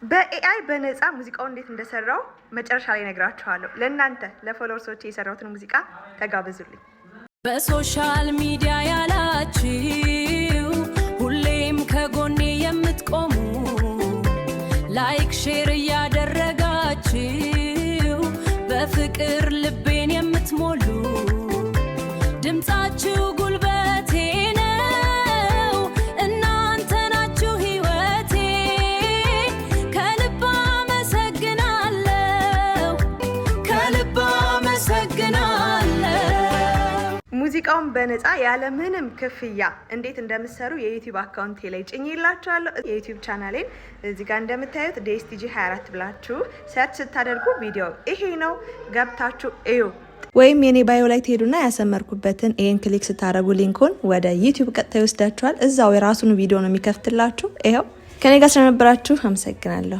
በ AI በነፃ ሙዚቃውን እንዴት እንደሰራው መጨረሻ ላይ ነግራችኋለሁ። ለእናንተ ለ followers ኦች የሰራሁትን ሙዚቃ ተጋበዙልኝ። በ social media ያላችሁ፣ ሁሌም ከጎኔ የምትቆሙ፣ like share እያደረጋችሁ በፍቅር ልቤን የምትሞሉ፣ ድምፃችሁ ጉልበቴ ነው፣ እናንተ ናችሁ ሕይወቴ። ከልብ አመሰግናለሁ፣ ከልብ አመሰግናለሁ። ሙዚቃውን በነፃ ያለምንም ክፍያ እንዴት እንደምትሰሩ የ YouTube account ኤ ላይ ጭኜላችኋለሁ። የ YouTube ቻናሌን እዚህ ጋር እንደምታዩት ዴስቲጂ 24 ብላችሁ search ስታደርጉ ቪዲዮ ይሄ ነው፣ ገብታችሁ እዩ። ወይም የኔ bio ላይ ትሄዱና ያሰመርኩበትን ይሄን click ስታደርጉ link ኡን ወደ YouTube ቀጥታ ይወስዳችኋል። እዛው የራሱን ቪዲዮ ነው የሚከፍትላችሁ። ይኸው ከኔ ጋር ስለነበራችሁ አመሰግናለሁ።